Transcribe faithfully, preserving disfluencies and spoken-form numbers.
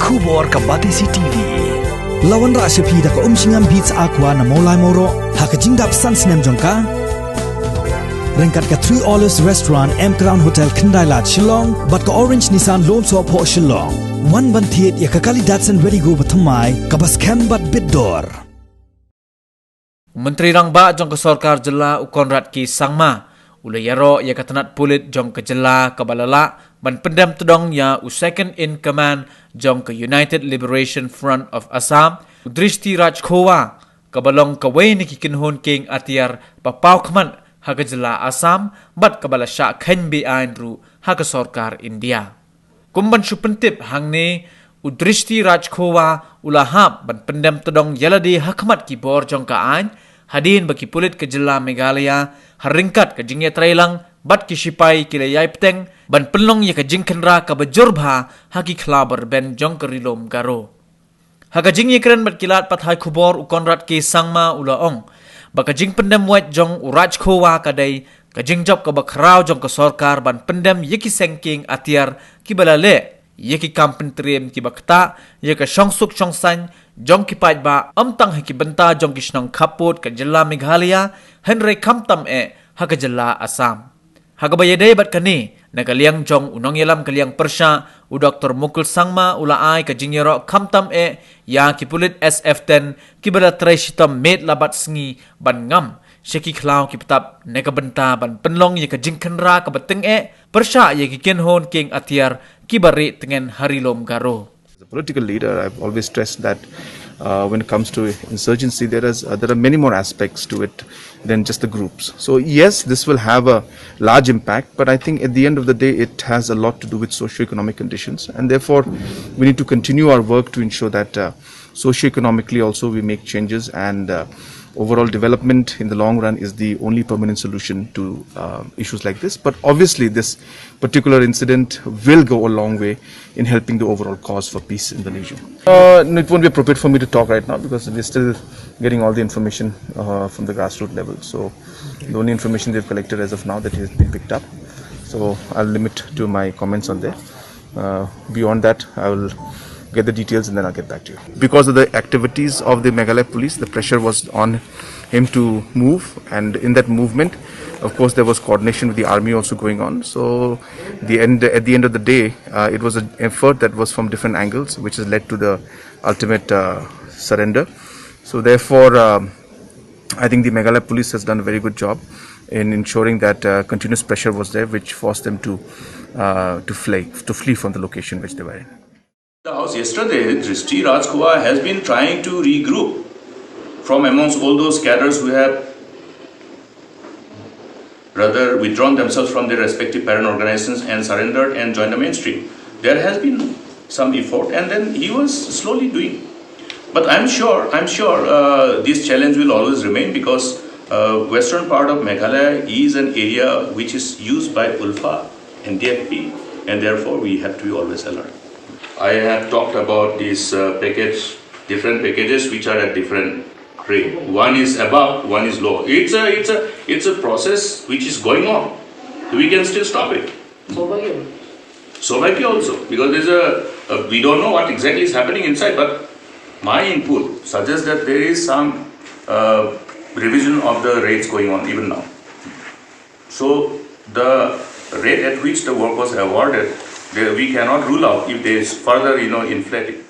Khubor ka Batesi T V. La wanrah sha phi da ka Umshngam Beats Aqua na Mawlai Mawroh ha ka jingdap san snem jong ka. Ryngkat ka Three Olives Restaurant, M Crown Hotel, Khyndai Lad, Shillong bad ka Orange Nissan Lone Sohphoh, Shillong. Wan ban thied ïa ka kali Datsun Redi-GO bathymmai kaba skhem bad bit dor. U Myntri Rangbah jong ka Sorkar Jylla, u Conrad K Sangma, u la ïaroh ïa ka tnat pulit jong ka jylla kaba la lah ban pyndem tdong ïa u Second in Command jong ka United Liberation Front of Assam, u Drishti Rajkhowa, kaba long kawei na ki kynhun kieng atiar ba paw khmat ha ka jylla Assam bad kaba la shah kheiñ be-aiñ ruh ha ka sorkar India. Kum ban shu pyntip hangne, u Drishti Rajkhowa u la hap ban pyndem tdong ïa lade ha khmat ki bor jong ka aiñ, hadien ba ki pulit ka jylla Meghalaya, ha ryngkat ka jingïatreilang bad ki shipai, ki la ïai bteng ban pynlong ïa ka jingkhynra kaba jur bha ha ki khlaw ba rben jong ka Ri Lum Garo. Ha ka jingïakren bad ki lad pathai khubor, u Conrad K Sangma u la ong ba ka jingpyndem wait jong u Rajkhowa ka dei ka jingjop kaba khraw jong ka sorkar ban pyndem ïa ki seng kieng atiar kiba la leh ïa ki kam pyntriem kiba ktah ïa ka shongsuk shongsaiñ jong ki paidbah, ym tang ha ki bynta jong ki shnong khappud ka jylla Meghalaya, hynrei khamtam eh ha ka jylla Assam. Ha kaba ïadei bad kane, na ka liang jong u nongïalam ka liang pyrshah, u Doktor Mukul Sangma u la ai ka jingïaroh khamtam eh ïa ki pulit S F ten kiba la trei shitom miet la bad sngi ban ngam sha ki khlaw ki btap na ka bynta ban pynlong ïa ka jingkhynra kaba tyngeh pyrshah ïa ki kynhun kieng atiar kiba rieh tngen ha Ri Lum Garo. As a political leader, I've always stressed that, uh, when it comes to insurgency, there is, uh, there are many more aspects to it than just the groups. So yes, this will have a large impact, but I think at the end of the day, it has a lot to do with socio-economic conditions, and therefore we need to continue our work to ensure that, uh, socio-economically also we make changes, and, uh, overall development in the long run is the only permanent solution to, uh, issues like this. But obviously, this particular incident will go a long way in helping the overall cause for peace in the region. Uh, no, it won't be appropriate for me to talk right now because we're still getting all the information, uh, from the grassroots level. So the only information they've collected as of now that has been picked up. So I'll limit to my comments on there. Uh, beyond that, I will get the details and then I'll get back to you. Because of the activities of the Meghalaya police, the pressure was on him to move, and in that movement, of course, there was coordination with the army also going on. So the end, at the end of the day, uh, it was an effort that was from different angles, which has led to the ultimate, uh, surrender. So therefore, um, I think the Meghalaya police has done a very good job in ensuring that, uh, continuous pressure was there, which forced them to, uh, to flee, to flee from the location which they were in. The house yesterday, Drishti Rajkhowa has been trying to regroup from amongst all those cadres who have rather withdrawn themselves from their respective parent organizations and surrendered and joined the mainstream. There has been some effort, and then he was slowly doing. But I'm sure, I'm sure, uh, this challenge will always remain because, uh, western part of Meghalaya is an area which is used by ULFA and D F P, and therefore we have to be always alert. I have talked about these, uh, package, different packages which are at different rate. One is above, one is low. It's a, it's a, it's a process which is going on. We can still stop it. Saubhagya. Saubhagya also, because there's a, a, we don't know what exactly is happening inside, but my input suggests that there is some, uh, revision of the rates going on even now. So the rate at which the work was awarded, they, we cannot rule out if there is further, you know, inflating.